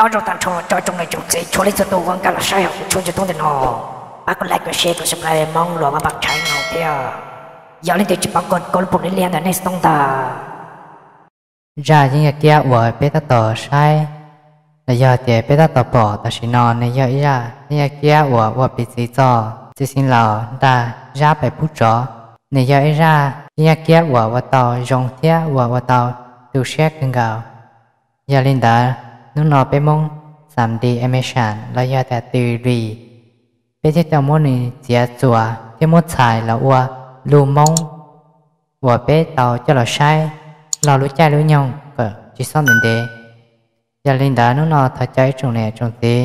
Nyob zoo tag nrho cov tsoom niam tsoom txiv txhua leej txhua tus uas nkag los saib hauv kuv tshooj YouTube ntawm no, pab kuv like, kuv share, kuv subscribe Hmoob Luas Mab Npab Tshaiv no thiab. Yog leej twg tsis paub koj lub pum liab liab ntawm nej xov tooj ntag. Zaj yeeb yaj kiab uas peb tab tom saib los yog tias peb tab tom pom tam sim no nws yog ib zaj yeeb yaj kiab uas ua piv txwv txog txiv xeev laus nrag Zab Pais Pub Tsov. Nws yog ib zaj yeeb yaj kiab uas ua tau zoo thiab uas ua tau tu siab kawg nkaus. Yog li ntawd, hnub no peb Hmoob xam di Amazon los yog tias tus Ris, peb thiaj tau muab nws txiav txuas thiab muab txhais los ua lus Hmoob uas peb tau coj los saib log lub caij lub nyoog kom tsis txhob ntev ntev. Yog li ntawd, hnub no thov caw ib tsoom niam tsoom txiv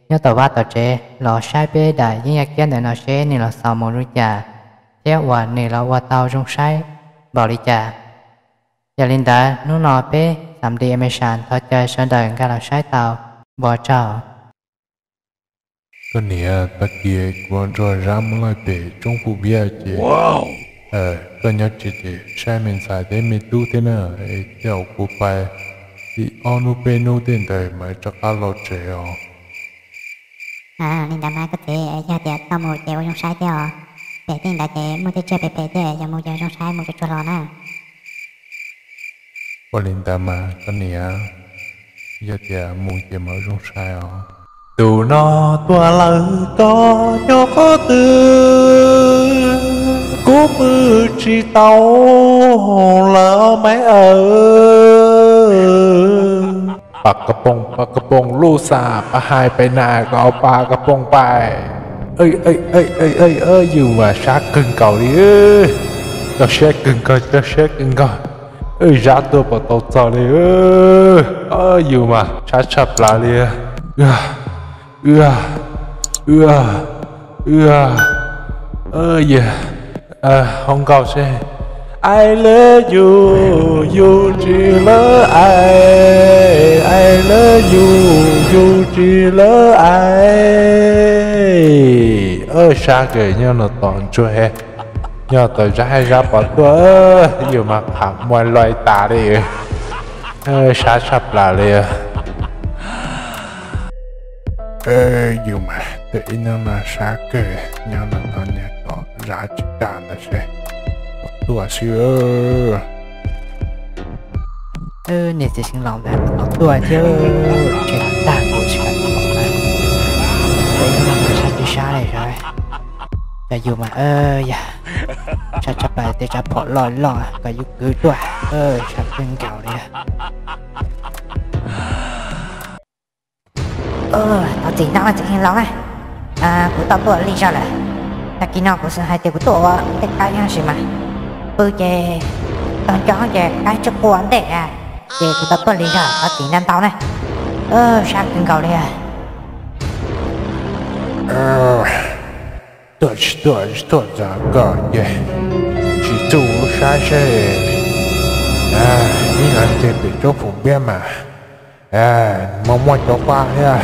nyob tom vaj tom tsev los saib peb daim yeeb yaj kiab ntawm no seb nws los xaus mus zoo li cas thiab uas nws los ua tau zoo saib npaum li cas. Yog li ntawd, hnub no peb xam di Amazon thov caw sawv daws nkag los saib tau. Ua tsaug. Koj niam, tag kis kuv nrog Zab mus laij pem roob Phu Viaj ces koj nyob tsev ces saib me ntxhais thiab me tub thiab na, es tej zaum kuv pais li ob hnub peb hnub tej ntawd mas rov qab los tsev os. Li ntawd mas koj txiv, yog tias tau mus ces ua zoo saib thiab os. Pem tej ntawd ces muaj tej tsiaj phem phem thiab, yog mus ces zoo saib mus tsuag tsuag los na. Ua li ntawd mas koj niam, yog tias mus ces mam zoo saib os. Tus no tuaj lawm koj nyob qhov twg, kuv pw tsis tau lawm mas aw. Pab Kab Pooj, Pab Kab Pooj, lub xas pab hais pem na, kom Pab Kab Pooj pais. Yus mas sab kawg nkaus li, coj siab kawg nkaus, coj siab kawg nkaus. Zab tuaj pom tau txog li, yus mas sab tshaj plaws li. Ua, ua, ua, yog hauv nkaus seb. I love you, you tsis love I, I love you, you tsis love I. Sab kawg, nyob no tos ntsuag he, nyob tos Zab hab Zab pom tuaj, yus mas qhov muag loj tas li, sab tshaj plaws li. Yus mas tus ib hnub no sab kawg, nyob no tos niag tom Zab tsis tas ntawd seb pom tuaj xwb. Niag txiv xeev laus ntawd pom tuaj thiab, tsis tas kuv tsis kam pom na. Tus ib hnub no sab tsis sab li sab, cov yus mas yog sab tshaj plaws, tej tsav phom loj loj kom yus kwv tuaj, sab kawg nkaus li. Thov txim ntau txiv xeev laus na, kuv tau tuaj lig zog lawm. Tag kis no kuv xav hais tias kuv tuaj ua tej kab ib sim mas pw ces tog nco ces kab tsis quaj ntej, ces kuv tau tuaj lig zog, thov txim ntau ntau na. Sab kawg nkaus li. Tuaj tsis tuaj, tsis tuaj txog koj ces tsis txuj sab seb, ib los ces pem roob Phu Viaj mas muaj muaj cov pab thiab,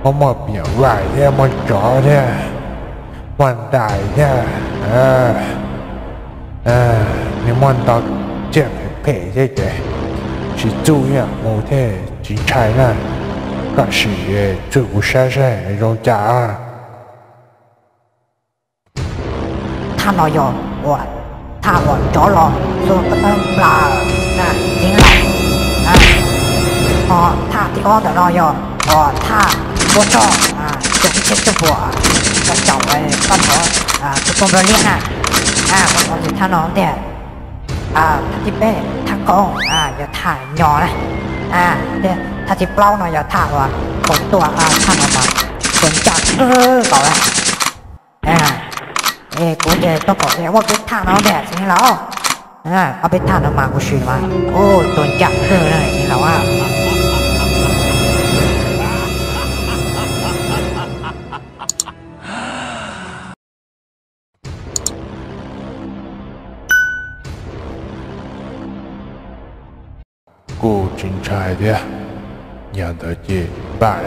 muaj muaj piam vais thiab, muaj tsov thiab, muaj ntais thiab, nws muaj ntau tsiaj phem phem thiab ces tsis txuj ib yam mus thiaj tsis ntshai na. Koj sim txuj kuv saib saib zoo cas. Thaj no yog uas thaj uas tsov los xua koj tawb nplaws na txiv laus. Ho thaj thib ob ntawm no yog uas thaj ua rog, cov ib txhia tsuj puam, koj caum koj thov tus tub nplua liab na. Koj thov tus thaj no tiag. Thaj thib peb thaj qoob yog thaj nyo na. Thaj thib plaub no yog thaj uas koom tuaj, thaj no mas koom ncaj kawg nkaus na. Es kuv ces tuaj pom tias muaj peb thaj no tiag txiv laus. Ob peb thaj no mas kuv sim mas ua tus ncaj kawg na txiv laus. Kuj tsis ntshai thiab. Yog ntawd ces npaj,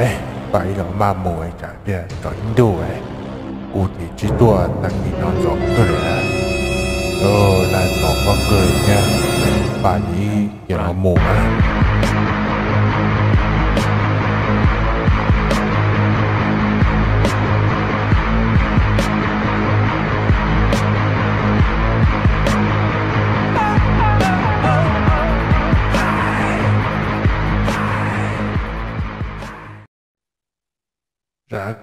npaj ib los maj mus tsam tias tsaus ntuj kuv thiaj tsis tuaj tag kis no ntxov kawg li. Lawv tos koj kawg li thiab, npaj ib ces los mus na.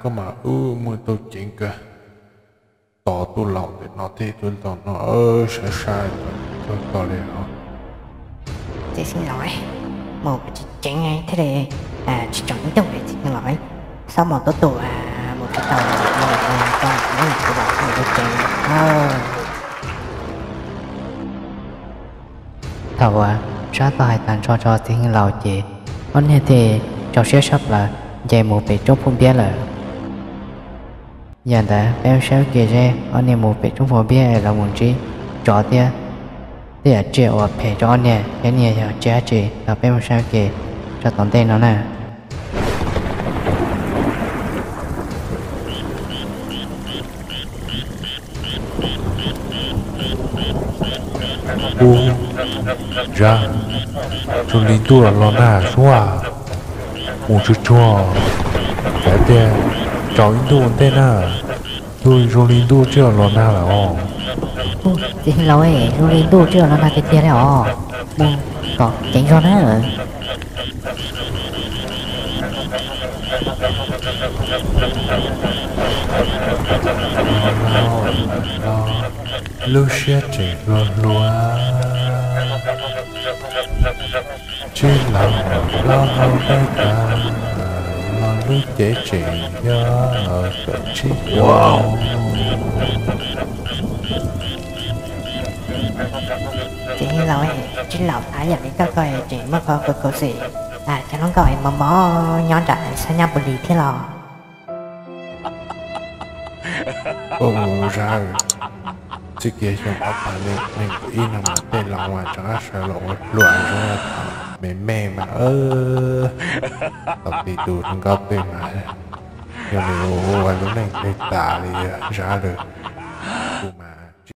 Koj mas wb muaj tau ceev kawg, tos tuaj laus ntawm no thiab tuaj laus no, saib saib tau tau li os. Txiv xeev laus, mus tsis ceev thiaj li tsis tsaus ntuj li txiv xeev laus. Xob mus tuaj tus mus tsis tau, tau tus laus tus ceev. Thaum uas Zab tau hais tas nrho rau txiv xeev laus ces ob niag thiaj rau siab sab plaws nce mus pem roob phuj npiab lawm. Yog ntawd peb saib ua ke seb ob niag mus pem roob phuj npiab es lawv mus ntsib tsov thiab tej yam tsiaj uas phem rau ob niag, thiab niag yog tsiaj dab tsi, tau peb mus saib ua ke rau tom ntej no na. Ub, Zab, zoo li ntuj los nag sua, mus tsuag tsuag, cas tias tsaus ib ntuj ua ntej na, ntuj zoo li ntuj twb los nag lawm os. Txiv xeev laus, zoo li ntuj twb los nag tiag tiag li os, mus kom ceev zog na. Lub siab tseem hluas hluas, tsis los plaub hau npaj tas, los lub cev tseem yog kaum tsib xyoo. Txiv xeev laus, tsis los tas yam li koj ko tseem muaj qhov khuv khuv xim, cov hluas nkauj es mos mos nyob nram xab nyab pus lis thiab los. Ub, Zab, txij kiag xyoo ob phav nees nkaum ib no mas tej laus mas rov qab sawv los ua hluas zoo li thaum me me mas, thaum tib tug hluas nkauj twg mas yog nws ua lub neej twg tas li Zab lawm. Kuv mas